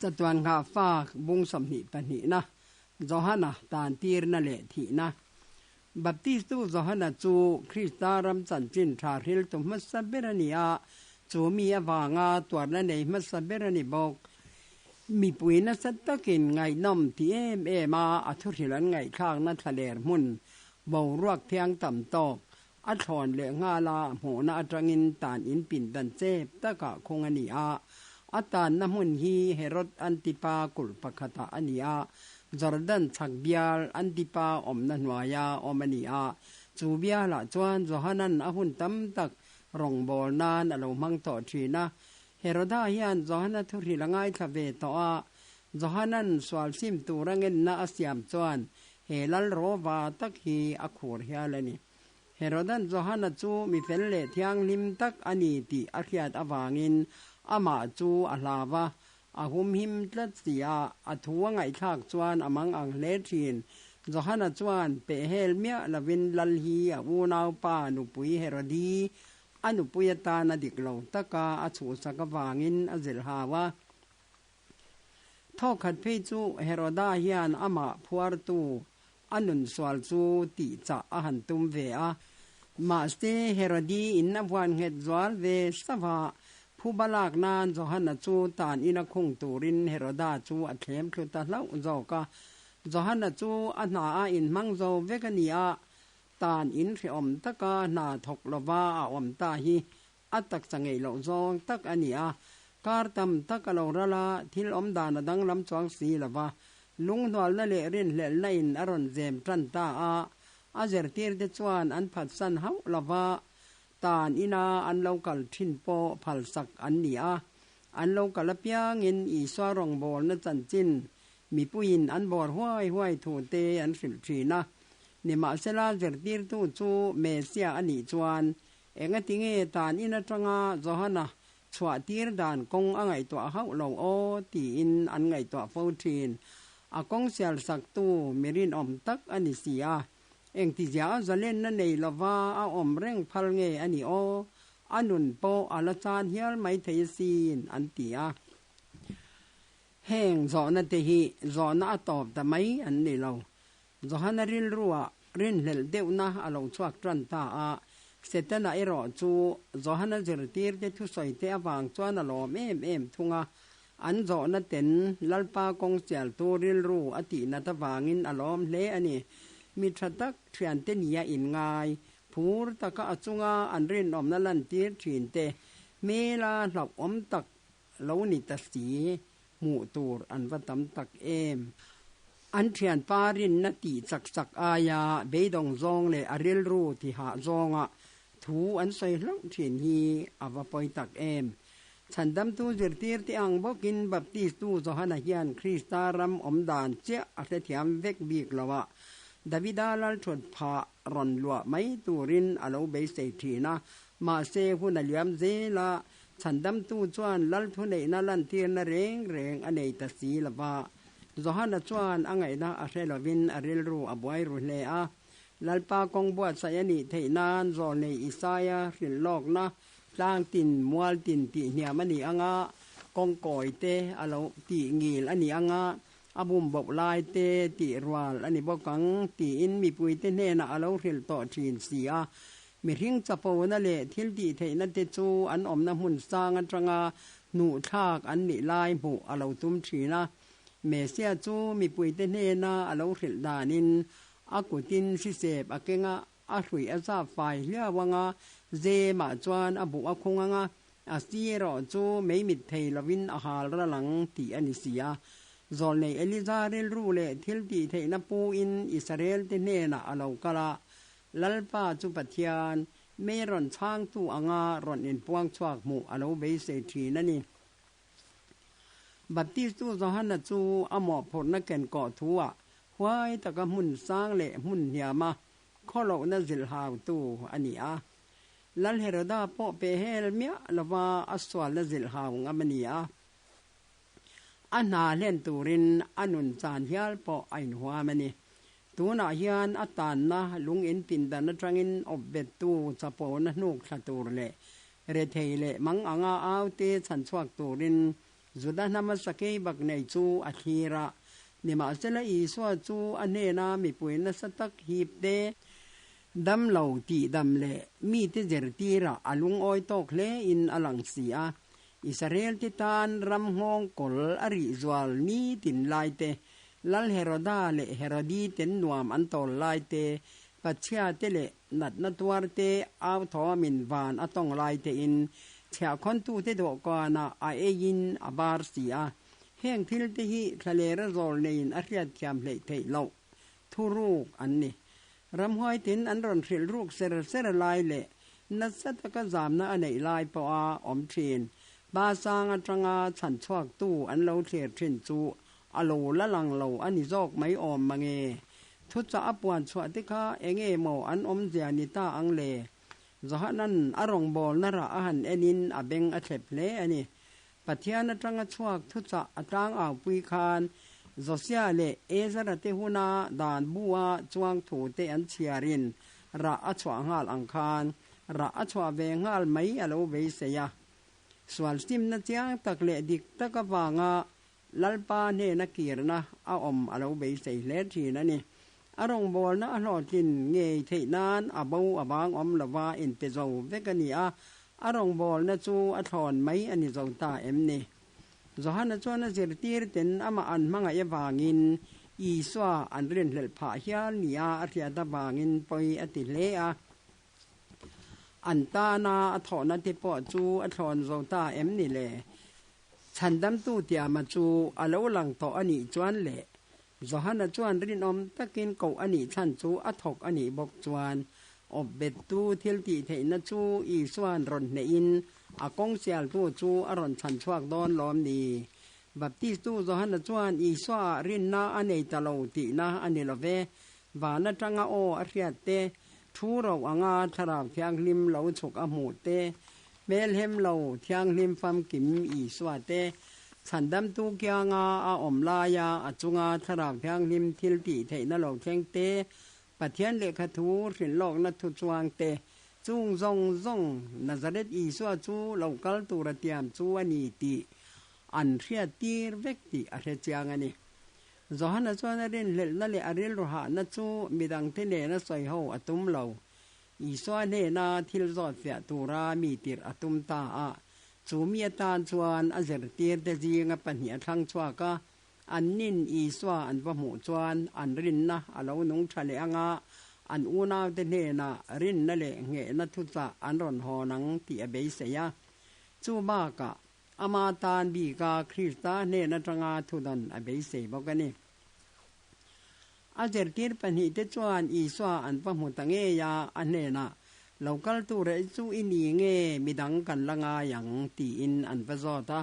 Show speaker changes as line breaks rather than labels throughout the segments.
Chatuan nghahfak bung 22na Johana tantirna leh thihna. Baptistu Johana chu Krista ram chanchin tha hriltu hmasa ber a ni a, chu mi avanga tuarna nei hmasa ber a ni bawk. Mipui nasa takin ngaihnawm ti em em a, a thuhrilh an ngaihthlakna thlaler hmun boruak thiang tam tawk A thlawn leh nghal a hmuhna atangin tan in pindan chep takah khung a ni a. A tanna hmun hi Herod Antipa kulh pakhatah a ni a, Jordan chhak bial Antipa awmna hnuaia awm a ni a. Chu bialah chuan Johanan a hun tam tak rawngbâwl nan a lo hmang tawh thin a. Heroda hian Johana thuhrilh a ngaithla ve tawh a, Johanan sual sim tura ngenna a siam chuan he lal rawva tak hi a khur hial a ni. Herodan Johana chu mi fel leh thianghlim tak a ni tih a hriat avangin amah chu a hlau a, a humhim tlat si a, a thu a ngaihthlak chuan a mang ang hle thin. Johana chuan pehhel miah lovin lal hi a unaupa nupui Herodi a nupui atan a dik lo taka a chhuhsak avangin a zilh hau a. Thawkhat phei chu Heroda hian amah phuartu A nun sual chu tih chah a han tum ve a. Mahse, Herodi in a vuan nghet zual ve sava phuba lak nan Johana chu tan ina khung turin Heroda chu a thlem thlu ta hlauh zawk a. Johana chu a hna a inhmang zo vek a ni a, tan in hrehawm taka hna thawk lova a awm ta hi a taksa ngeih loh zawng tak a ni a, kar tam tak a lo ral a, thil awm dan a danglam chuang si lo va, lunghnualna leh rinhlelhna in a rawn zem tan ta a, a zirtirte chuan an phatsan hauh lo va, tan ina an lo kal thin pawh phalsak an ni a, an lo kal apiangin Isua rawngbawlna chanchin mipuiin an bawr huai huai thu te an hrilh thin a, nimahsela zirtirtu chu Messiah a nih chuan Engatinge tan in atanga Johana chhuah tir dan kawng a ngaihtuah hauh lo aw tiin an ngaihtuah fo thin. A kawng sial saktu mi rinawm tak a ni si a. Engtizia a zalenna nei lova a awm reng phal nge a ni aw? A nun pawh a la chan hial mai thei asin an ti a. Heng zawhna te hi zawhna a tawp ta mai an ni lo. Johana rilruah rinhlelh deuhna a lo chhuak tan ta a, Setana erawh chu Johana zirtirte thusawite avang chuan a lawm em em thung a, an zawhna ten Lalpa kawng chialtu rilru a tihnat avangin a lawm hle a ni. Mi tha tak thiante nia inngai, phur taka a chunga an rinawmna lantir thinte hmela hlauhawm tak lo ni ta si, hmuh tur an va tam tak em. An thianpa rinna tih chak chak aia beidawng zawng leh a rilru tihah zawnga thu an sawi hlauh thin hi a va pawi tak em. Chhandamtu zirtir te ang bawkin Baptistu Johana hian Krista ram awm dan chiah a hrethiam vek bik lo a, Davida lalthut phah rawn luah mai turin a lo beisei thin a, mahse hun a liam zel a, Chhandamtu chuan lal thuneihna lantirna reng reng a nei ta si lo va. Johana chuan a ngaihna a hre lovin a rilru a buai ru hle a. Lalpa kawng buatsaih a nih theih nan zawlnei Isaia hrilh lawkna tlang tin mual tin tih hniam a ni ang a, kawng kawi te a lo tih ngil a ni ang a, a bum boh lai te tih rual a ni bawk ang tiin mipuite hnenah a lo hrilh tawh thin si a. Mihring chapona leh thil tih theihna te chu an awmna hmun sang atanga hnuhthlak an nih lai hmuh a lo tum thin a. Mesia chu mipuite hnena a lo hrilh danin a kutin hrisep a keng a, a hruih a zap fai hliau ang a, zemah chuan a buh a khung ang a, a si erawh chu mei mit thei lovin a hal ral ang tih a ni si a. Zawlnei Eliza rilru leh thil tih theihna puin Israel-te hnenah a lo kal a, Lalpa chu Pathian, mei rawn chhangtu anga rawn inpuang chhuak hmuh a lo beisei thin a ni. Baptistu Johana chu a mawhphurhna kenkawh thuah huai taka hmun sang leh hmun hniama khawlohna zilhhautu a ni a. Lal Heroda pawh pehhel miah lova a sualna zilhhau ngam a ni a. A hna hlen turin a nun chan hial pawh a inhuam a ni. Tunah hian a tanna lung in pindan atangin awpbettu chapona hnuk thla tur leh rethei leh mang anga aute chhan chhuak turin Juda hnama sakeibaknei chu a thlir a. Nimahsela Isua chu a hnena mipui nasa tak hip te, dam lo tih dam leh mite zirtirah a lungawi tawk hle in a lang si a. Israel te tan ram nghawng kawl a rih zual ni tin lai te, Lal Heroda leh Herodi ten nuam an tawl lai te, Pachhia te leh natna tuar te au thawmin van a tawng lai tein chhiahkhawntute dawhkanah a eiin a bar si a. Heng thil te hi thlalera zawl neiin a hriatthiam hleih theih loh thu ruk an ni. Ramhuai tin an rawn hrilh ruk ser ser lai leh nasa taka zamna a neih lai pawha awm thin. Pa sang atanga chhan chhuaktu an lo thlir thin chu a lo la lang lo a ni zawk mai awm mange. Thuchah a puan chhuah te kha enge maw an awmzia ni ta ang le? Johanan a rawngbawlna rah a han enin a beng a thlep hle a ni. Pathian atanga chhuak thuchah a tlangaupui khan Josia leh Ezra te huna dan bua chuang thu te an chhiarin rah a chhuah nghal ang khan rah a chhuah ve nghal mai a lo beisei a. Sual simna chiang tak leh dik tak avanga Lalpa hnena kirna a awm a lo beisei hle thin a ni. A rawngbawlna a hlawhtlin ngei theih nan a bo a vang awm lova inpe zo vek a ni a, a rawngbawlna chu a thlawn mai a ni zo ta em ni? Johana chuan a zirtir ten amah an hmangaih avangin Isua an rinhlelh phah hial nia a hriat avangin pawi a ti hle a. An tana a thawhna te pawh chu a thlawn zo ta em ni le? Chhandamtu tiama chu a lo lang tawh a nih chuan leh Johana chuan rinawm takin koh a nih chhan chu a thawk a nih bawk chuan awpbettu thil tih theihna chu Isua'n rawn hnehin a kawng sialtu chu a rawn chhan chhuak dawn lawm ni? Baptistu Johana chuan Isuaah rinna a nei ta lo tihna a ni lo ve. Van atanga aw a hriat te, thu ro anga Thlarau Thianghlim lo chhuk a hmuh te, Hmelhem lo Thianghlim famkim Isua te, Chhandamtu kianga a awm laia a chunga Thlarau Thianghlim thil tih theihna lo thleng te, Pathian lehkha thu hrilhlawkna thu chuang te, chung zawng zawng Nazareth Isua chu lo kal tura tiam chu a ni tih an hriat tir vek tih a hre chiang a ni. Johana chuan a rinhlelhna leh a rilru hahna chu midangte nena sawi ho a tum lo. Isua hnena thil zawt fiah tura mi tirh a tum ta a, chu mi atan chuan a zirtirte zinga pahnih a thlang chhuak a, annin Isua an va hmuh chuan an rinna a lo nung tha leh anga an unaute hnena rinna leh nghehna thuchah an rawn hawn ang tih a beisei a. Chu bakah Ama tan bika Krista hnen atanga thudawn a beisei bawk a ni. A zirtir pahnihte chuan Isua an va hmu ta ngei a, a hnenah, Lo kal tur e chu i ni nge midang kan la ngai ang? tiin an va zawt a.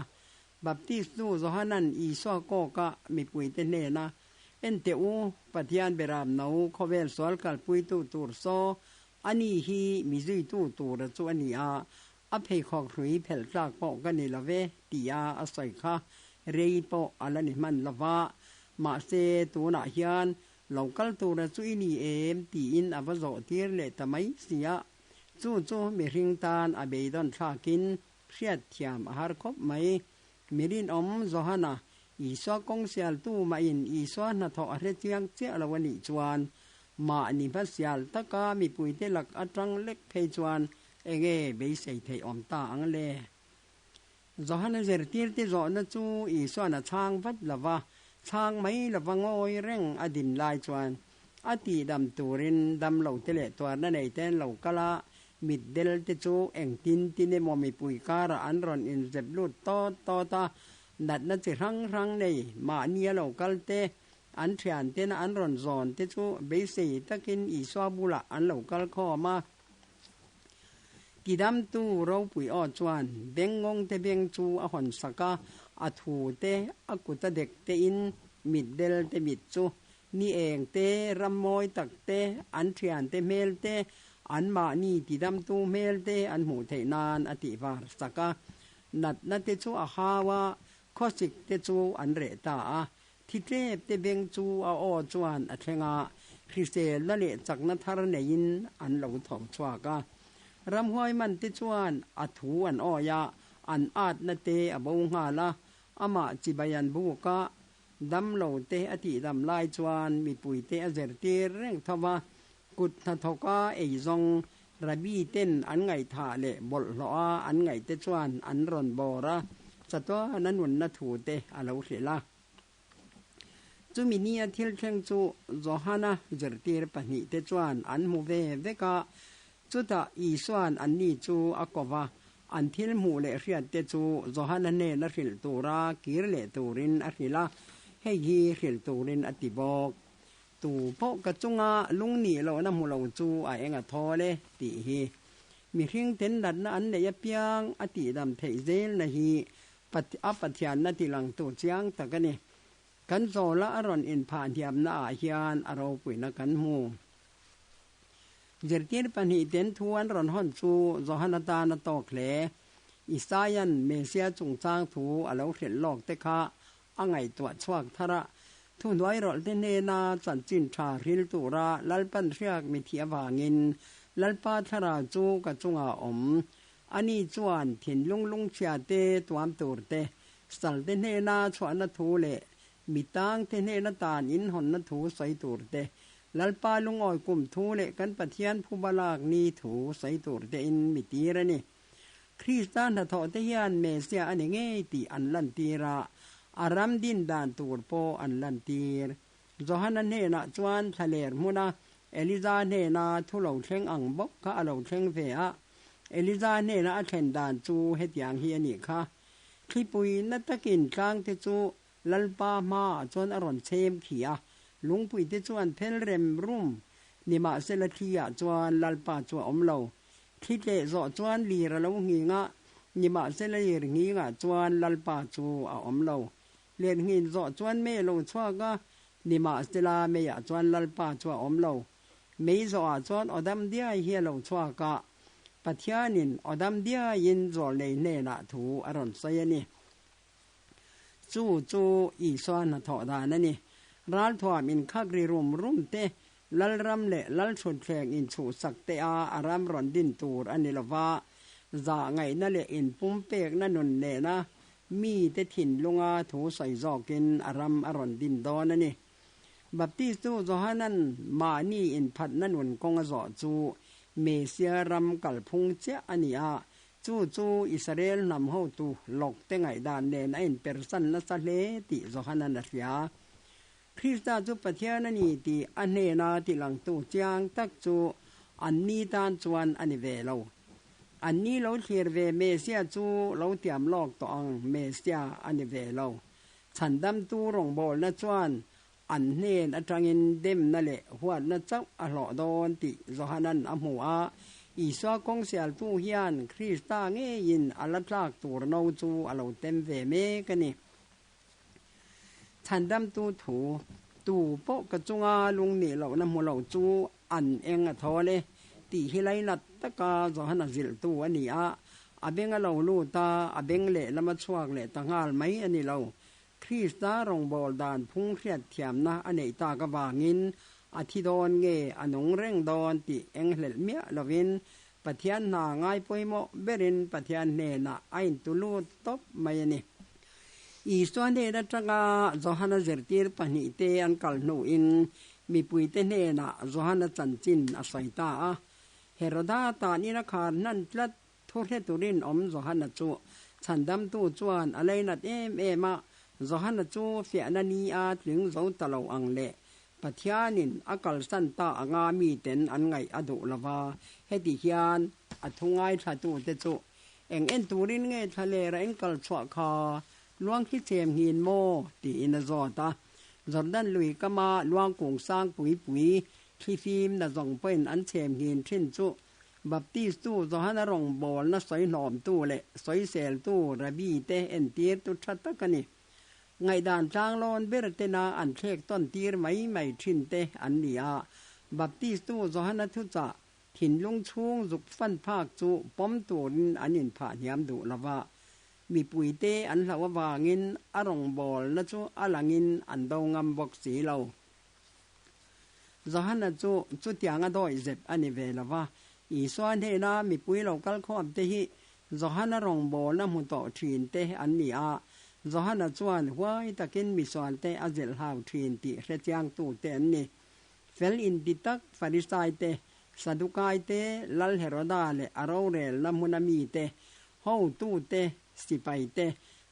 Baptistu Johanan Isua kawka mipuite hnena, En teh u, Pathian beram no khawvel sual kalpuitu tur saw, ani hi mi zuitu tura chu a ni a, A pheikhawk hrui phelh tlak pawh ka ni lo ve tia a sawi kha rei pawh a la ni hman lo va, mahse tunah hian lo kal tura chu i ni em tiin a va zawh tir leh ta mai si a, chu chu mihring tan a beidawn thlakin hriatthiam a har khawp mai. Mi rinawm Johana, Isua kawng sialtu mahin Isua hnathawh a hre chiang chiah lo a nih chuan mahni hmasial taka mipuite lak atang lek phei chuan Enge beisei theih awm ta ang le? Johana zirtirte zawhna chu Isua'n a chhang vat lo va, chhang mai lova ngawi reng a din lai chuan a tihdam turin damlote leh tuarna neite an lo kal a, mitdelte chu engtin tin emaw mipui karah an rawn inzep lut tawt tawt a, natna chi hrang hrang nei mahni a lo kal te, an thiantena an rawn zawn te chu beisei takin Isua bulah an lo kal khawm a. Tidamtu ropui aw chuan bengngawngte beng chu a hawn sak a, a thu te, a kut a dek te in mitdel te mit chu ni eng te, ram mawi tak te, an thian te hmel te, an mahni tidamtu hmel te an hmuh theih nan a tih var sak a. Natna te chu a hau a, khawsik te chu an reh ta a, Thi tlep te beng chu a aw chuan a thleng a, hriselna leh chakna thar neiin an lo tho chhuak a. Ramhuai man te chuan a thu an awi a, an atna te a bo nghal a. Amah chibai an buk a, damlo te a tihdam lai chuan mipuite a zirtir reng tho va, kut hnathawka eizawng Rabbi ten an ngaihthah leh bawlhhlawh a an ngaihte chuan an rawn bawr a, chatuan a nunna thu te a lo hrilh a. Chumi nia thil thleng chu Johana zirtir pahnihte chuan an hmu ve vek a, chutah Isua'n anni chu a ko va, an thil hmuh leh hriatte chu Johana hnena hrilh tura kir leh turin a hrilh a, hei hi hrilh turin a ti bawk. Tu pawh ka chunga lung nih lohna hmu lo chu a eng a thawl e, tih hi. Mihring ten natna an neih apiang a tihdam theih zelna hi A Pathianna tilangtu chiang tak a ni. Kan zawla a rawn inphah hniamna ah hian a ropuina kan hmu. Zirtir pahnihten thu an rawn hawn chu Johana tan a tawk hle. Isaia'n Mesia chungchang thu a lo hrilh lawk te kha a ngaihtuah chhuak thar a, thuhnuai rawlhte hnena chanchin tha hril tura Lalpan hriak mi thih avangin Lalpa thlarau chu ka chungah a awm. Ani chuan thinlung lungchhia te tuam tur te, sal te hnena chhuahna thu leh mi tang te hnena tan inhawnna thu sawi tur te, Lalpa lungawi kum thu leh kan Pathian phuba lak ni thu sawi tur te in mi tir a ni. Krista hnathawh te hian Messiah a ni ngei tih an lantir a, a ram din dan tur pawh an lantir. Johana hnenah chuan thlaler hmuna Eliza hnena thu lo thleng ang bawk kha a lo thleng ve a. Eliza hnena a thlen dan chu hetiang hi a nih kha, Thlipui na takin tlangte chu Lalpa hmaah chuan a rawn chhem khi a, lungpuite chu an phel rem rum, nimahsela thliah chuan Lalpa chu a awm lo. Thli tleh zawh chuan lir a lo nghing a, nimahsela lir nghingah chuan Lalpa chu a awm lo. Lirnghin zawh chuan mei a lo chhuak a, nimahsela meiah chuan Lalpa chu a awm lo. Mei zawhah chuan Awdam diai hi a lo chhuak a, Pathianin Awdam diaiin zawlnei hnenah thu a rawn sawi a ni. Chu chu Isua hnathawh dan a ni. Ralthuam inkhak ri rum rum te, Lalram leh Lalthutthleng inchhuhsak te a a ram rawn din tur a ni lo va, zah ngaihna leh inpumpekna nun nena mite thinlunga thu sawi zawkin a ram a rawn din dawn a ni. Baptistu Johanan mahni inphatna nun kawng a zawh chu Mesia ram kalphung chiah a ni a, chu chu Israel hnam hotu lawkte ngaihdan nen a inpersan nasa hle tih Johanan a hria. Krista chu Pathian a ni tih a hnena tilangtu chiang tak chu anni tan chuan a ni ve lo. Anni lo thlir ve Mesia chu lo tiam lawk tawh ang Mesia a ni ve lo. Chhandamtu rawngbawlna chuan an hnen atangin demna leh huatna chauh a hlawh dawn tih Johanan a hmu a. Isua kawng sialtu hian Krista ngeiin a la tlak tur no chu a lo tem ve mek a ni. Chhandamtu thu, Tu pawh ka chunga lung nih lohna hmu lo chu an eng a thawl e, tih hi lainat taka Johana zilhtu a ni a, a beng a lo lut a, a beng lehlam a chhuak leh ta nghal mai a ni lo. Krista rawngbâwl dan phung hriat thiamna a neih tak avangin a thi dawn nge a nung reng dawn tih enghlelh miah lovin Pathian hna ngai pawimawh berin Pathian hnenah a intu lut tawp mai a ni. Isua hnen atanga Johana zirtir pahnihte an kal hnuin mipuite hnenah Johana chanchin a sawi ta a. Heroda tanin a khar hnan tlat thu hre turin awm Johana chu chhandamtu chuan a leinat em em a, Johana chu fiahna ni a tling zo ta lo ang leh Pathianin a kalsan ta anga miten an ngaih a duh lova, heti hian a thu ngaithlatute chu Eng en turin nge thla lera in kal chhuah kha luang khi chem nghin maw? tiin a zawt a. Jordan lui kama luang kung sang pui pui thli fim na zawng pawhin an chem nghin thin chu Baptistu Johana rawngbawlna sawi hlawmtu leh sawiseltu Rabbi te entirtu tha tak a ni. Ngaihdan tlanglawn ber tena an thlek tawn tir mai mai thin te an ni a. Baptistu Johana thuchah Thinlung chhung zuk fan phak chu pawm turin an inphah hniam duh lo va, mipuite an hlauh avangin a rawngbawlna chu a langin an do ngam bawk si lo. Johana chu chutianga dawih zep a ni ve lo va, Isua hnena mipui lo kal khawmte hi Johana rawngbawlna hmu tawh thinte an ni a. Johana chuan huai takin misualte a zilhhau thin tih hrechiangtute an ni. Fel inti tak Farisai te, Sadukai te, Lal Heroda leh a rorelna hmuna mite, hotute, sipai te,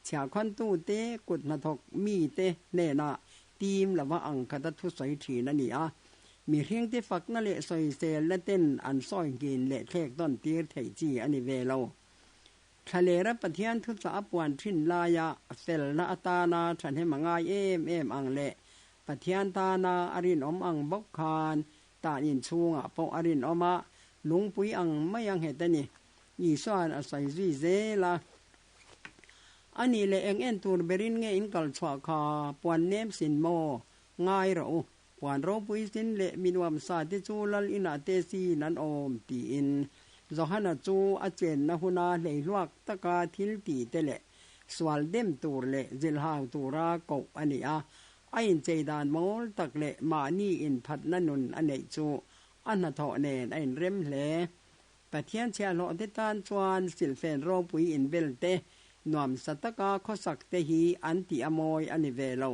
chhiahkhawntu te, kut hnathawk mite hnenah tim lova ang khata thusawi thin a ni a. Mihringte fakna leh sawiselna ten an sawi nghin leh thlek tawn tir theih chi a ni ve lo. Thlalera Pathian thuchah a puan thin laia felna atana thahnem a ngai em em ang leh Pathian tana a rinawm ang bawk khan tan inchhungah pawh a rinawm a, lungpui ang mai a nghet a ni. Isua'n a sawi zui zel a. A nih leh eng en tur berin nge in kal chhuah kha puan nem sin maw? Ngai rawh u. Puan ropui sin leh mi nuamsa te chu lal inah te sin an awm tiin Johana chu a chenna huna hleihluak taka thil ti te leh sual dem tur leh zilhau tura koh a ni a. A inchei dan mawl tak leh mahni inphatna nun a neih chu a hnathawh nen a inrem hle. Pathian chhiahhlawh te tan chuan silhfen ropui inbel te, nuamsa taka khawsak te hi an tih a mawi a ni ve lo.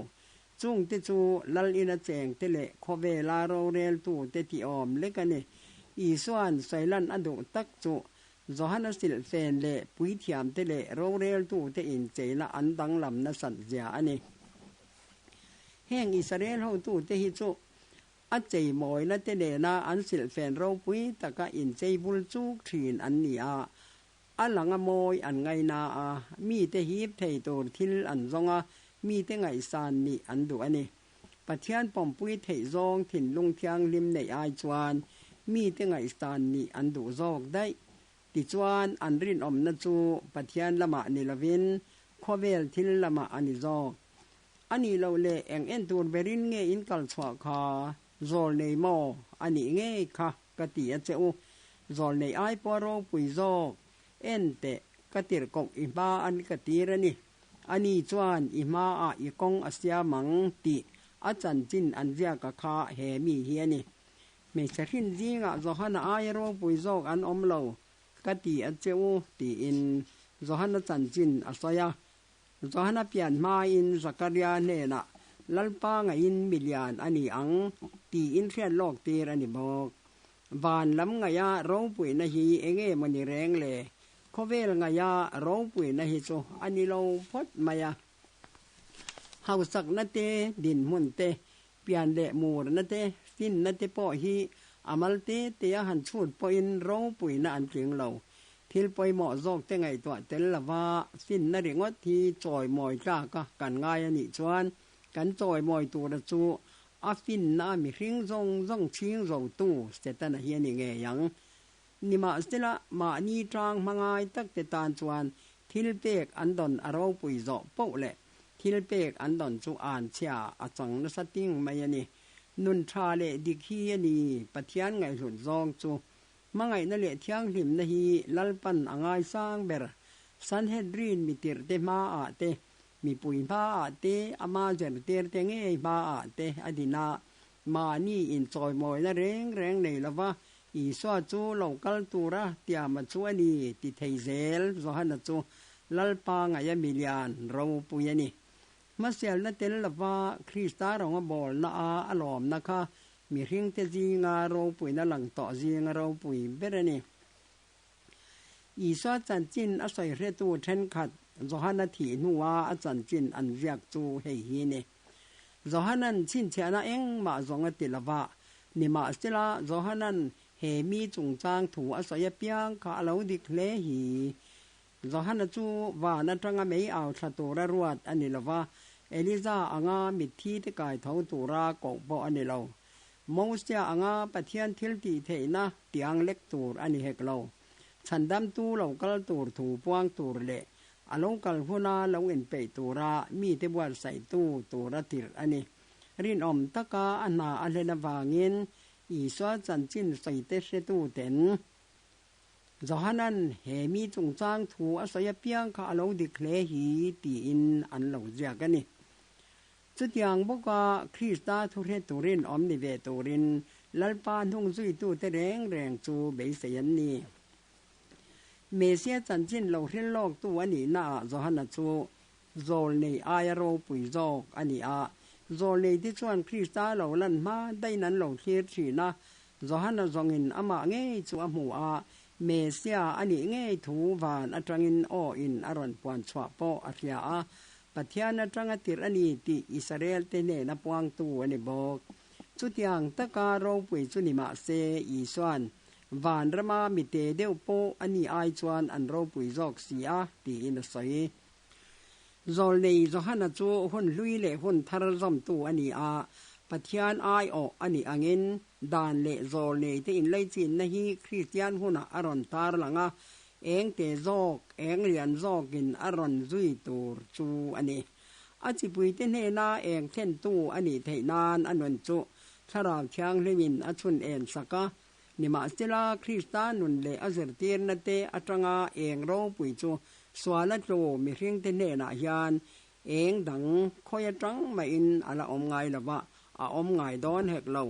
Chung te chu Lal ina cheng te leh khawvela roreltu te tih awm lek a ni. Isua'n sawilan a duh tak chu Johana silhfen leh puithiam te leh roreltu te incheina an danglam nasat zia a ni. Heng Israel hotute hi chu A cheimawina te nena an silhfen ropui taka inchei bul chuk thin an ni a, a langa mawi an ngaina a, mite hip thei tur thil an zawng a, mite ngaihsan nih an duh a ni. Pathian pawmpui theih zawng thinlung thianghlim neih ai chuan mite ngaihsan nih an duh zawk daih. Tichuan an rinawmna chu Pathian lamah ni lovin khawvel thil lamah a ni zawk. A nih loh leh eng en tur berin nge in kal chhuah kha zawl nei maw a nih ngei kha ka ti a che u. Zawl nei ai pawh ropui zawk en teh ka tirh koh i hma an ka tir a ni. A ni chuan i hmaah i kawng a siam ang tih a chanchin an ziaka kha he mi hi a ni. Hmeichhe hrin zingah Johana aia ropui zawk an awm lo ka ti a che u tiin Johana chanchin a sawi a. Johana pian hmain Zakaria hnenah Lalpa ngaihin milian a ni ang tiin hriat lawk tir a ni bawk. Van lam ngaiha ropuina hi enge maw ni reng le? Khawvel ngaiha ropuina hi chu a ni lo phawt mai a. Hausakna te, dinhmun te, pian leh murna te, finna te pawh hi a mal te tea han chhut pawhin ropuina an tling lo. Thil pawimawh zawk te ngaihtuah tel lova finna ringawt hi chawimawi tlaka kan ngai a nih chuan kan chawimawi tura chu a finna mihring zawng zawng chhing zotu Setana hi a ni ngei ang. Nimahsela mahni tang hmangai tak te tan chuan thil pek an dawn a ropui zawh poh leh thil pek an dawn chu an chhia a chang nasa ting mai a ni. Nun tha leh dik hi a ni Pathian ngaihhlut zawng chu. Hmangaihna leh thianghlimna hi Lalpan a ngaisang ber. Sanhedrin mitirhte hmaah te, mipui hmaah te, ama zirtirte ngei hmaah te a din a, mahni inchawimawina reng reng nei lova Isua chu lo kal tura tiama chu a ni ti thei zel Johana chu Lalpa ngaia milian ropui a ni. Hmasialna tel lova Krista rawnga bawlna a a lawmna kha Mihringte zinga ropuina lang tawh zinga ropui ber a ni. Isua chanchin a sawi hretu thenkhat Johana thih hnua a chanchin an ziak chu hei hi ni. Johanan chhinchhiahna engmah zawng a ti lova, nimahsela Johanan he mi chungchang thu a sawi apiang kha a lo dik hle hi. Johana chu van atanga mei au thla tura ruat a ni lo va, Eliza anga mitthi te kai tho tura koh pawh a ni lo. Mosia anga Pathian thil tih theihna tiang lek tur a ni hek lo. Chhandamtu lo kal tur thu puang tur leh a lo kal huna lo inpeih tura mite buatsaihtu tura tirh a ni. Rinawm taka a hna a hlen avangin Isua chanchin sawite hretuten Johanan he mi chungchang thu a sawi apiang kha a lo dik hle hi tiin an lo ziak a ni. Chutiang bawka Krista thu hre turin awm ni ve turin Lalpa hnung zuitute reng reng chu beisei an ni. Mesia chanchin lo hril lawktu a nihnaah Johana chu Zawlnei aia ropui zawk a ni a. Zawlneite chuan Krista lo lan hma dain an lo thlir thin a. Johana zawngin amah ngei chu a hmu a, Messia a nih ngei thu van atangin aw in a rawn puan chhuah pawh a hria a. Pathian atanga tirh a ni tih Israelte hnena puangtu a ni bawk. Chutiang taka ropui chu ni mah se, Isua'n van rama mite deuh pawh a ni ai chuan an ropui zawk si a, tiin a sawi. Zawlnei Johana chu hun hlui leh hun thar zawmtu a ni a, Pathian aiawh a nih angin dan leh zawlneite inlaichinna hi Kristian hunah a rawn tar lang a, eng te zawk, eng lian zawkin a rawn zui tur chu a ni. A chipuite hnena eng thlentu a nih theih nan a nun chu Thlarau Thianghlimin a chhun en sak a, nimahsela Krista nun leh a zirtirna te atanga eng ropui chu suala tlu mihringte hnenah hian eng dang khawi atang mahin a la awm ngai lo va, a awm ngai dawn hek lo.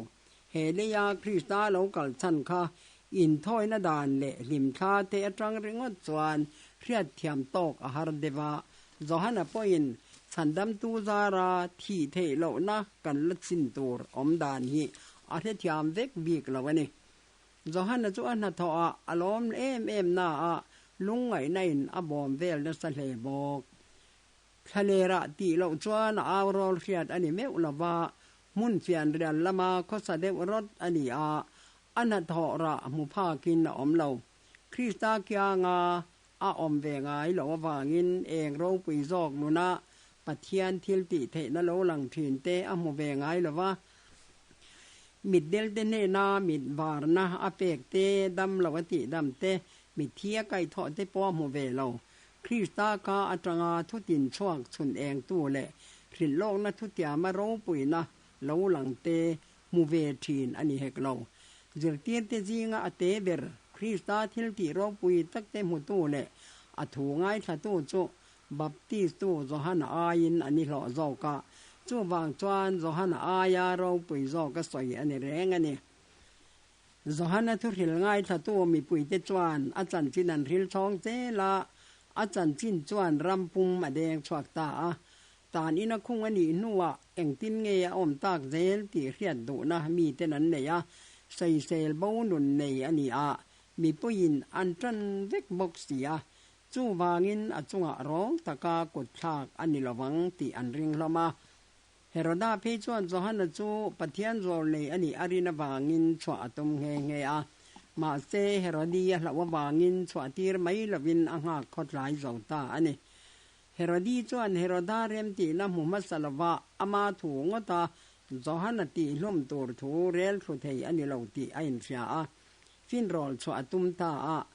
He leia Krista lo kal chhan kha inthawina dan leh hlimthla te atang ringawt chuan hriatthiam tawk a har deuh a, Johana pawhin chhandamtu zara thih theih lohna kan la chin tur awm dan hi a hrethiam vek bik lo a ni. Johana chu a hnathawhah a lawm em em naah lungngaihna in a bawm vel nasa hle bawk. Thlalerah tih loh chuan a au rawl hriat a ni meuh lo va, hmun fianrial lama khawsa deuh rawt a ni a, a hnathawh rah hmu phakin a awm lo. Krista kianga a awm ve ngai loh avangin eng ropui zawk nuna Pathian thil tih theihna lo lang thin te a hmu ve ngai lo va, mitdelte hnena mit varna a pek te, dam lo a tih dam te, mitthi a kaihthawh te pawh a hmu ve lo. Krista ka atanga thutin chhuak chhun engtu leh hrilhlawkna thutiama ropuina lo lang te hmu ve thin a ni hek lo. Zirtirte zinga a te ber Krista thiltih ropui takte hmutu leh a thu ngaithlatu chu Baptistu Johana aiin a ni hlawh zawk a, chuvang chuan Johana aia ropui zawk a sawi a ni reng a ni. Johana thuhril ngaithlatu mipuite chuan a chanchin an hril chhawng zel a, a chanchin chuan ram pum a deng chhuak ta a. Tan ina khung a nih hnuah engtin nge a awm tak zel tih hriat duhna miten an nei a, sawisel bo nun nei a ni a, mipuiin an tan vek bawk si a, chuvangin a chungah rawng taka kutthlak a ni lovang tih an ring hlawm a. Heroda phei chuan Johana chu Pathian zawlnei a nih a rin avangin chhuah a tum nghe nghe a. Mahse, Herodi a hlauh avangin chhuahtir mai lovin a nghak khawtlai zo ta a ni. Herodi chuan Heroda remtihna hmu hmasa lova ama thu ngawta Johana tihhlum tur thu rel thlu thei a ni lo tih a inhria a, finrawl chhuah a tum ta a.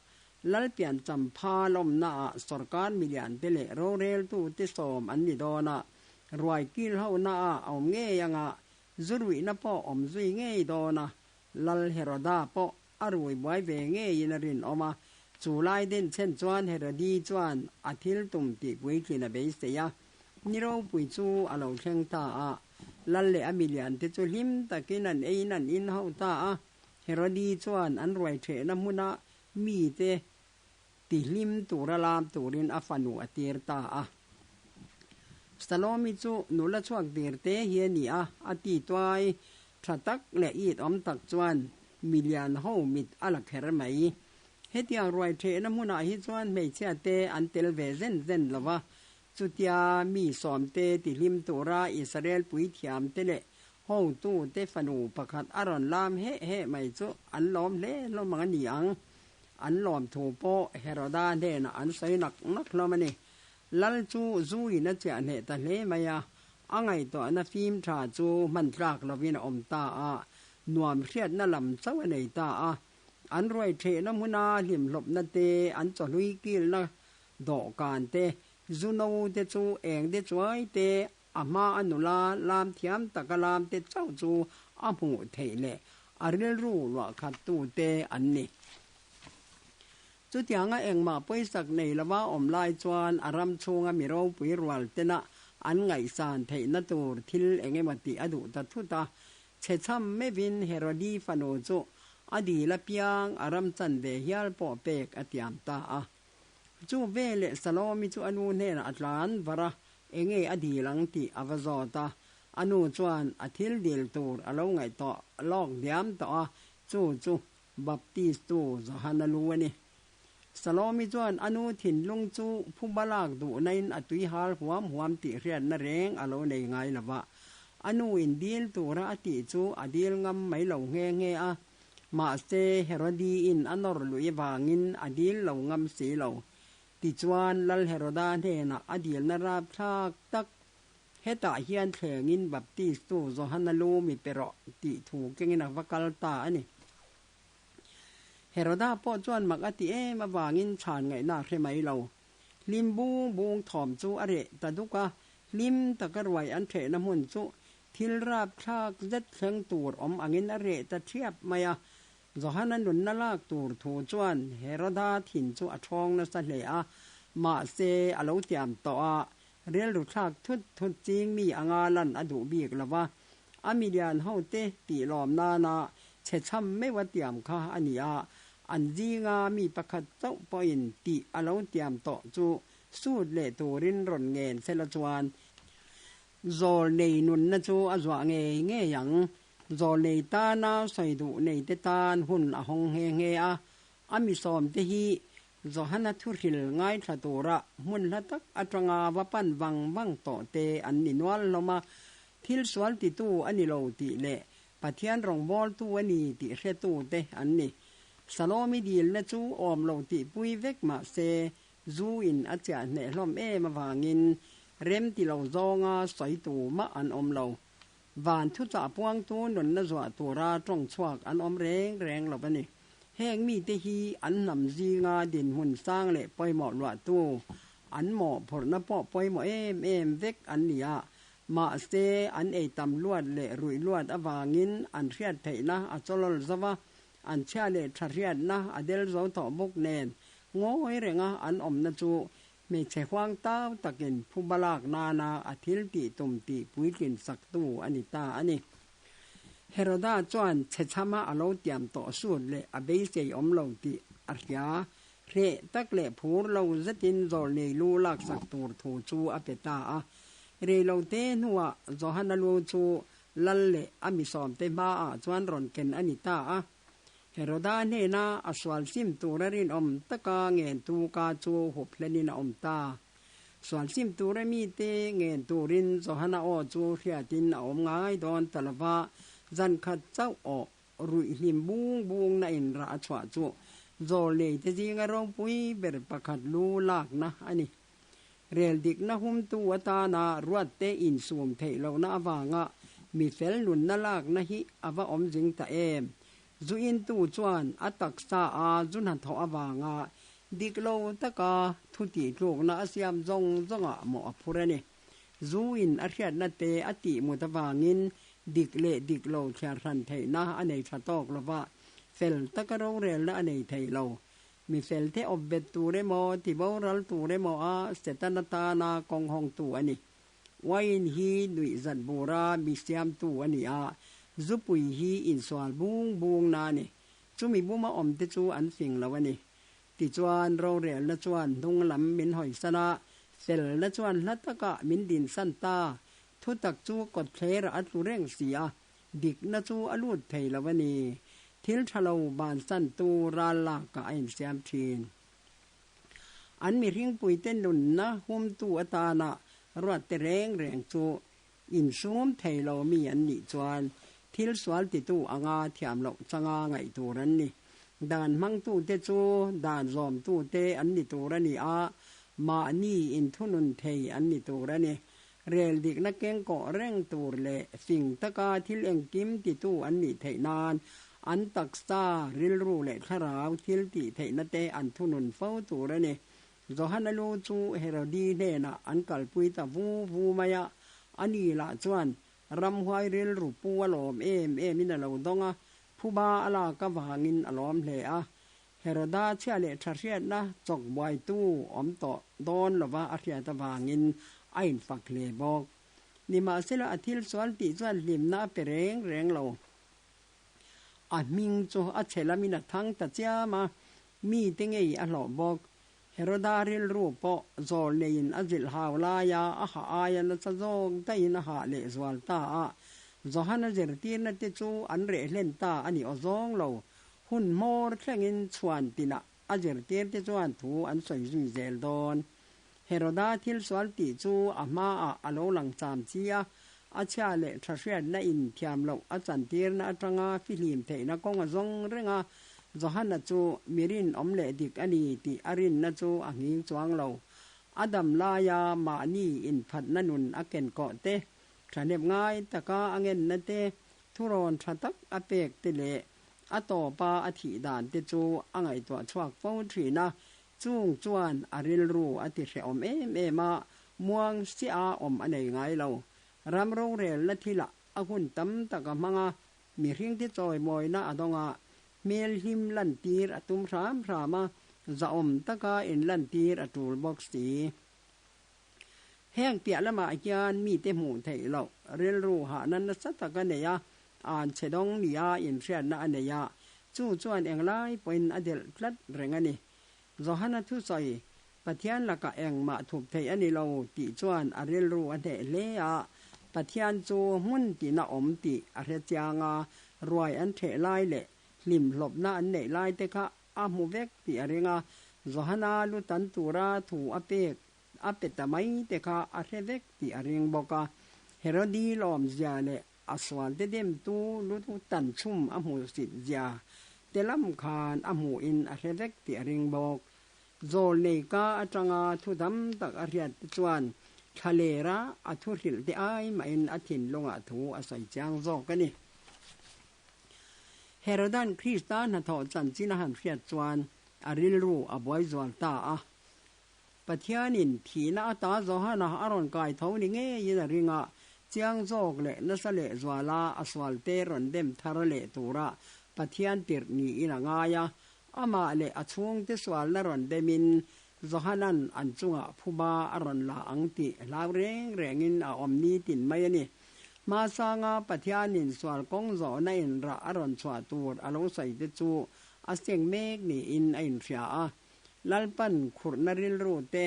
Lalpian champha lawmnaah sorkar miliante leh roreltute sawm an ni dawn a, Ruai kil ho na ah a awm ngei anga, zu ruihna pawh awm zui ngei dawn a, Lal Heroda pawh a rui buai ve ngeiin a rinawm a, chu lai den chhen chuan Herodi chuan a thil tum tih puitlin a beisei a, ni ropui chu a lo thleng ta a, Lal leh a milian te chu hlim takin an eiin an in ho ta a, Herodi chuan an ruai thehna hmuna mite Tihlim tura lam turin a fanu a tir ta a. Salomi chu nula chhuak dir te hi a ni a, a ti tuai tha tak leh it awm tak chuan milian ho mit a la kher mai. Hetiang ruai thehna hmunah hi chuan hmeichhia te an tel ve zen zen lo va, chutia mi sawmte tihlim tura Israel puithiam te leh hotute fanu pakhat a rawn lam heh heh mai chu an lawm hle hlawm ang a ni ang. An lawmthu pawh Heroda hnenah an sawi nak nak hlawm a ni. Lal chu zuin a chiah hneh ta hle mai a, a ngaihtuahna fim tha chu hman tlak lovin a awm ta a, nuam hriatna lam chauh a nei ta a. An ruai thehna hmuna hlimhlawpna te, an chawhlui kilna dawhkan te, zu no te chu eng de chuai te, A hma a nula lam thiam taka lam te chauh chu a hmuh theih leh a rilru luah khat tu te an ni. Chutianga engmah pawisak nei lova awm lai chuan a ram chhunga mi ropui rual tena an ngaihsan theihna tur thil eng emaw tih a duh ta thut a. Chhechham meuhin Herodi fanu chu a dil apiang a ram chan ve hial pawh pek a tiam ta a. Chu veleh Salomi chu a nu hnenah a tlan var a. Enge a dil ang tih a va zawt a. A nu chuan a thil dil tur a lo ngaihtuah lawk diam tawh a, chu chu Baptistu Johana lu a ni. Salomi chuan a nu thinlung chu phuba lak duhnain a tui hal huam huam tih hriatna reng a lo nei ngai lo va. A nu in dil tura a tih chu a dil ngam mai lo nghe nghe a. Mahse, Herodi-in a nawr luih avangin a dil lo ngam si lo. Tichuan, Lal Heroda hnenah a dilna rapthlak tak, Hetah hian thlengin Baptistu Johana lu mi pe rawh tih thu kengin a va kal ta a ni. Heroda pawh chuan mak a ti em avangin chhan ngaihna a hre mai lo. Hlim bung bung thawm chu a reh ta duk a, hlim taka ruai an ṭhehna hmun chu thil rapthlak zet thleng tur awm angin a reh ta ṭhiap mai a. Johana nunna lak tur thu chuan Heroda thin chu a ṭhawng nasa hle a, mahse a lo tiam tawh a, rilru thlak thut thut ching mi anga lan a duh bik lo va. A milian hote tih lawm nana chhe chham meuh a tiam kha a ni a, an zinga mi pakhat chauh pawhin tih a lo tiam tawh chu sut leh turin rawn ngen sela chuan zawl nei nunna chu a zuah ngei ngei ang. Zawl nei tana sawi duh neite tan hun a hawng nghe nghe a, a mi sawmte hi Johana thuhril ngaithla tura hmun hla tak atanga va pan vang vang tawh te an ni nual hlawm a, thil sual titu a ni lo tih leh Pathian rawngbawltu a ni tih hretu te an ni. Salomi dilna chu awm lo tihpui vek mah se zu in a chiah hneh hlawm em avangin rem ti lo zawnga sawi tu mah an awm lo. Van thuchah puangtu nunna zuah tura tawng chhuak an awm reng reng lo a ni. Heng mite hi an hnam zinga dinhmun sang leh pawimawh luahtu, an mawhphurhna pawh pawimawh em em vek an ni a, mahse an ei tam luat leh ruih luat avangin an hriat theihna a chawlawl zo va, an chhia leh tha hriatna a del zo tawh bawk nen ngawi renga an awmna chu hmeichhe huang tau takin phuba lak nana a thil tih tum tih puitlin saktu a ni ta a ni. Heroda chuan chhechhama a lo tiam tawh sut leh a beisei awm lo tih a hria. Hreh tak leh phur lo zetin zawlnei lu laksak tur thu chu a pe ta a. Reilote hnuah Johana lu chu lal leh a mi sawmte hmaah chuan rawn ken a ni ta a. Heroda hnena a sual sim tura rinawm taka ngentu ka chu hup hlenin a awm ta. Sual sim tura mite ngen turin Johana aw chu hriatin a awm ngai dawn ta lo va, zan khat chauh aw ruih hlim bung bung na in rah a chhuah chu zawlneite zinga ropui ber pakhat lu lakna a ni. Rel dikna humtu atana ruatte insum theih lohna avanga mi fel nunna lakna hi a va awm zing ta em? Zu intu chuan a taksa a zu hnathawh avanga dik lo taka thu tihtlukna a siam zawng zawngah mawh a phur a ni. Zu in a hriatna te a tih mut avangin dik leh dik lo thliar hran theihna a nei tha tawk lo va, fel taka rorelna a nei thei lo. Mi fel te awp bet tur emaw, ti boral tur emaw a Setana tana kawng hawngtu a ni. Wine hi nuihzat bura mi siamtu a ni a, zupui hi insual bung bung na a ni. Chumi buma awmte chu an fing lo a ni. Tichuan, rorelna chuan hnung lam min hawisan a, felna chuan hla takah min dinsan ta. Thutak chu kawtthlerah a tlu reng si a, dikna chu a lut thei lo a ni. Thil tha lo bansantu ral lakah a insiam thin. An mihringpuite nunna humtu atana ruatte reng reng chu insum thei lo mi an nih chuan thil sual titu anga thiam loh changa ngaih tur an ni. Dan hmangtute chu dan zawmtute an ni tur a ni a, mahni inthunun thei an ni tur a ni. Rel dikna kengkawh reng tur leh fing taka thil engkim titu an nih theih nan an taksa, rilru leh thlarau thil tih theihna te an thunun fo tur a ni. Johana lu chu Herodi hnenah an kalpui ta vu vu mai a, ani lah chuan ramhuai rilru pu a lawm em emin a lo dawng a, phuba a lak avangin a lawm hle a. Heroda chhia leh tha hriatna chawk buaitu awm tawh dawn lova a hriat avangin a infak hle bawk. Nimahsela a thil sual tih chuan hlimna a pe reng reng lo. A hming chu a chhe lamin a thang ta chiam a, mite ngei a hlawh bawk. Heroda rilru pawh zawlneiin a zilh hau laia a hah aia nasa zawk daihin a hah lehzual ta a. Johana zirtirna te chu an reh hlen ta a ni awzawng lo. Hun hmawr thlengin chhuan tinah a zirtirte chuan thu an sawi zui zel dawn. Heroda thil sual tih chu a hmaah a lo lang cham chi a, a chhia leh tha hriatna in thiam loh a chantirna atanga fihlim theihna kawng a zawng reng a, Johana chu mi rinawm leh dik a ni tih a rinna chu a nghing chuang lo. A dam laia mahni inphatna nun a kenkawh te, thahnem ngai taka a ngenna te, thurawn tha tak a pek te leh a tawpa a thih dan te chu a ngaihtuah chhuak fo thin a, Chung chuan a rilru a ti hrehawm em em a, muang chiah a awm a nei ngai lo. Ram rorelna thilah a hun tam tak a hmang a, mihringte chawimawina a dawng a, hmel hlim lantir a tum hram hram a, zahawm taka inlantir a tul bawk si. Heng piah lamah hian mite hmuh theih loh rilru hahna nasa tak a nei a, an chhe dawng nia inhriatna a nei a, chu chuan englai pawhin a delh tlat reng a ni. Johana thusawi, Pathian lakah engmah thup theih a ni lo tih chuan a rilru a hneh hle a, Pathian chu hmun tina awm tih a hre chiang a, ruai an ṭheh lai leh hlimhlawpna an neih lai te kha a hmu vek tih a ring a, Johana lu tan tura thu a pek a pe ta mai te kha a hre vek tih a ring bawk a. Herodi lawmzia leh a sualte demtu lu tan chhum a hmuhsit zia te lam khan a hmuhin a hre vek tih a ring bawk. Zawlnei ka atanga thu dam tak a hriat te chuan thlalera a thu hrilh te ai mahin a thinlungah thu a sawi chiang zawk a ni. Herodan Krista hnathawh chanchin a han hriat chuan a rilru a buai zual ta a. Pathianin thihna ata Johana a rawn kai tho ni ngeiin a ring a, chiang zawk leh nasa leh zuala a sualte rawn dem thar leh tura Pathian tirh niin a ngai a. Amah leh a chhungte sualna rawn demin Johanan an chungah phuba a rawn la ang tih hlau reng rengin a awm nitin mai a ni. Hmasanga Pathianin sual kawng zawhna in rah a rawn chhuah tur a lo sawi te chu a seng mek niin a inhria a. Lalpan khurhna rilru te,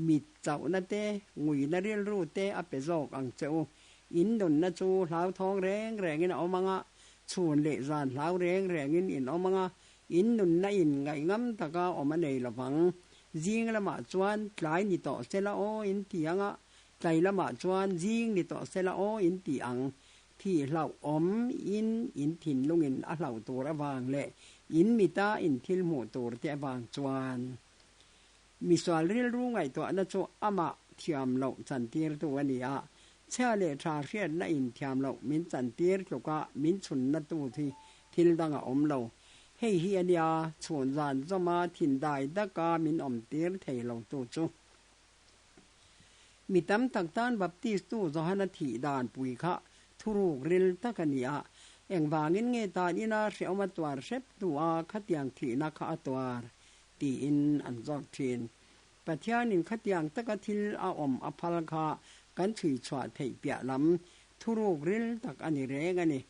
mit chauhna te, nguina rilru te a pe zawk ang che u. In nunna chu hlauthawng reng rengin a awm ang a, chhun leh zan hlau reng rengin in awm ang a, in nunna in ngaihngam taka awm a nei lovang. Zing lamah chuan tlai ni tawh sela aw in ti ang a, Tlai lamah chuan zing ni tawh sela aw in ti ang. Thih hlauh awm in in thinlungin a hlauh tur avang leh in mita in thil hmuh tur te avang chuan misual rilru ngaihtuahna chu amah thiam loh chantirtu a ni a, chhia leh tha hriatna in thiam loh min chantir tluka min chhunna tu hi thil dang a awm lo. Hei hi a nia chhun zan zawma thin dai daka min awmtir thei lo tu chu. Mi tam tak tan Baptistu Johana thih dan pui kha thuruk ril tak a ni a, engvangin nge tan ina hrehawm a tuar hrep hnu a khatiang thihna kha a tuar? tiin an zawt thin. Pathianin khatiang taka thil a awm a phal kha kan chhui chhuah theih piah lam thuruk ril tak a ni reng a ni.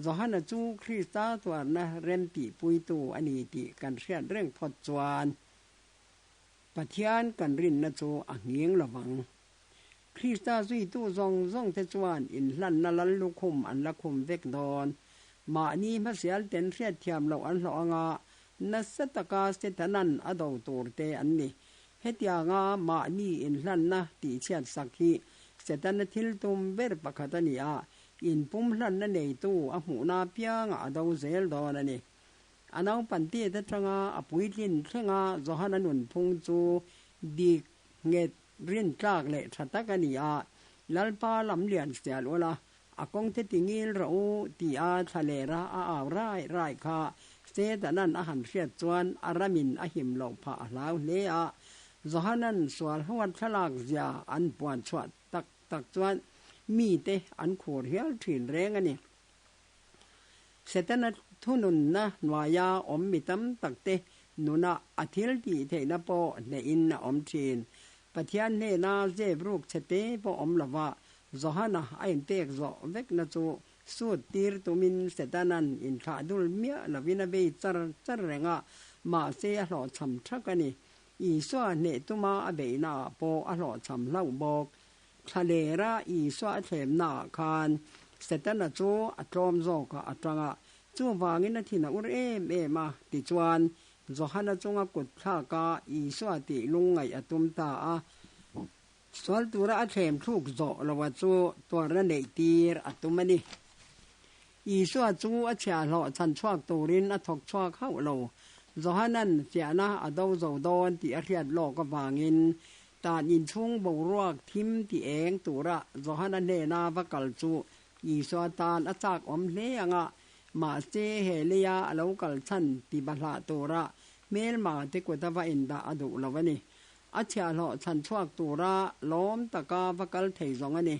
Johana chu Krista tuarna remtihpuitu a ni tih kan hriat reng phawt chuan Pathian kan rinna chu a nghing lovang. Krista zuitu zawng zawngte chuan inhlanna lal lukhum an la khum vek dawn. Mahni hmasial ten hriatthiam loh an hlawh anga nasa taka Setanan a do turte an ni. Hetianga mahni inhlanna tihchhiat sak hi Setana thil tum ber pakhat a ni a, inpumhlanna neitu a hmuhna apiangah a do zel dawn a ni. A naupan tet atanga a puitlin thlenga Johana nunphung chu dik, nghet, rintlak leh tha tak a ni a, Lalpa lam lian sial ula, a kawngte tingil rawh u tia thlalera a au rai rai kha Setanan a han hriat chuan a ramin a him loh phah a hlau hle a. Johanan sual huat thlalak zia an puan chhuah tak tak chuan mite an khur hial thin reng a ni. Setana thununna hnuaia awm mi tam takte nuna a thil tih theihna pawh hnehin a awm thin. Pathian hnena zep ruk chhete pawh awm lova Johana a inpek zawh vekna chu sut tir tumin Setana'n inthlah dul miah lovin a bei char char reng a, mahse a hlawhchham thak a ni. Isua hneh tuma a beihnaah pawh a hlawhchham hlauh bawk. Thlalera Isua a thlemnaah khan Setana chu a tlawm zawkah a tang a, chuvangin a thin a ur em em a. Tichuan, Johana chunga kut thlaka Isua tih lungngaih a tum ta a. Sual tura a thlem thluk zawh loa chu tuarna neih tir a tum a ni. Isua chu a chhiahhlawh chhan chhuak turin a thawk chhuak hauh lo. Johanan fiahna a do zo dawn tih a hriat lawk avangin tan inchhung boruak thim ti eng tura Johana hnena va kal chu Isua tan a chak awm hle ang a, mahse he leia a lo kal chhan ti bahlah tura hmelma te kuta va indah a duh lo a ni. A chhiahhlawh chhan chhuak tura lawm taka va kal thei zawng a ni.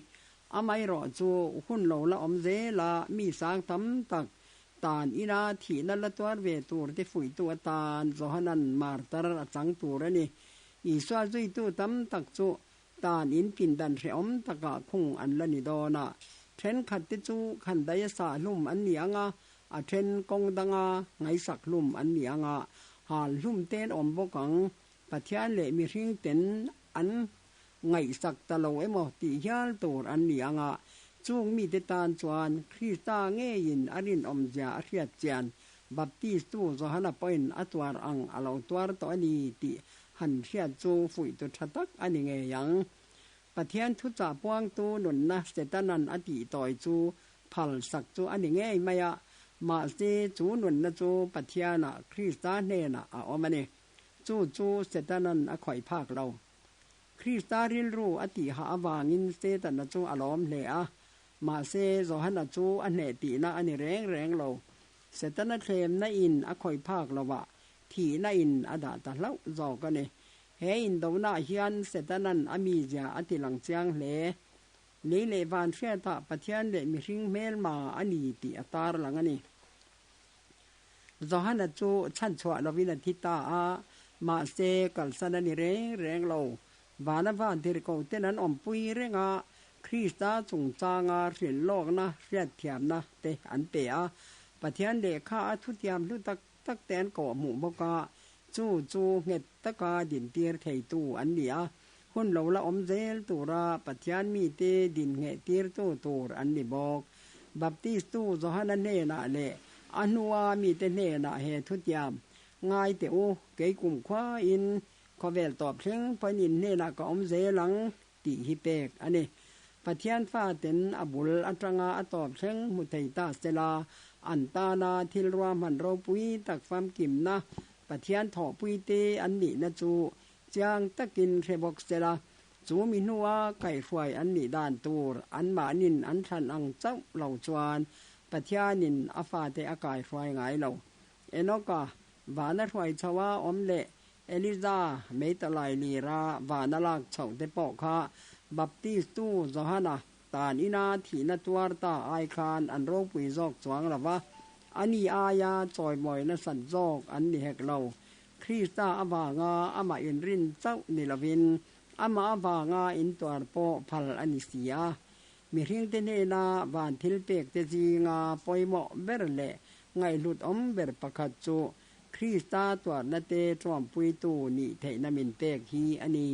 Amaherawh chu hun lo la awm zel a, mi sang tam tak tan ina thihna la tuar ve tur te fuihtu atan Johanan martar a chang tur a ni. Isua zuitu tam tak chu tan in pindan hrehawm takah khung an la ni dawn a. Thenkhat te chu khandaia sah hlum an ni ang a, a then kawng danga ngaihsak hlum an ni ang a, hal hlum te an awm bawk ang. Pathian leh mihring ten an ngaihsak ta lo emaw tih hial tur an ni ang a, chung mite tan chuan Krista ngeiin a rinawmzia a hriat chian Baptistu Johana pawhin a tuar ang a lo tuar tawh a ni tih han hriat chu fuihtu tha tak a ni ngei ang. Pathian thuchah puangtu nunna Setanan a tih tawi chu phal sak chu a ni ngei mai a, mahse chu nunna chu Pathianah Krista hnenah a awm a ni. Chu chu Setanan a khawih phak lo. Krista rilru a tihah avangin Setana chu a lawm hle a, mahse Johana chu a hneh tihna a ni reng reng lo. Setana thlemna in a khawih phak lovah thihna in a dah ta hlauh zawk a ni. He indonah hian Setanan a mizia a ti lang chiang hle. Lei leh van hriatah Pathian leh mihring hmelma a ni tih a tarlang a ni. Johana chu chhanchhuah lovin a thi ta a, mahse kalsan a ni reng reng lo. Vana van tirhkoh ten an awmpui reng a, Krista chungchanga hrilhlawkna hriatthiamna te an pe a. Pathian lehkha a thutiam hlu tak tak te an kawhhmuh bawk a, chu chu nghet taka dintir theitu an ni a, hun lo la awm zel tura Pathian mite din nghehtirtu tur an ni bawk. Baptistu Johana hnenah leh a hnua mite hnenah he thutiam, Ngai teh u, kei kum khuain khawvel tawp thleng pawhin in hnenah ka awm zel ang, tih hi pek a ni. Pathian faten a bul atanga a tawp thleng hmu thei ta sela, an tana thil ruahman ropui tak famkimna Pathian thawhpuite an nihna chu chiang takin hre bawk sela, Chu mi hnua kaihhruai an nih dan tur anmahnin an thlan ang chauh lo chuan Pathianin a fate a kaihhruai ngai lo. Enoka, vana hruai chhoa awm leh Eliza, meitalai lira vana lak chhoh te pawh kha Baptistu Johana tan ina thihna tuar ta ai khan an ropui zawk chuang lo va, ani aia chawimawi nasat zawk an ni hek lo. Krista avanga amah inrin chauh ni lovin amah avanga intuar pawh phal a ni si a. Mihringte hnena van thil pekte zinga pawimawh ber leh ngaihhlut awm ber pakhat chu Krista tuarna te ṭuampuitu nih theihna min pek hi a ni.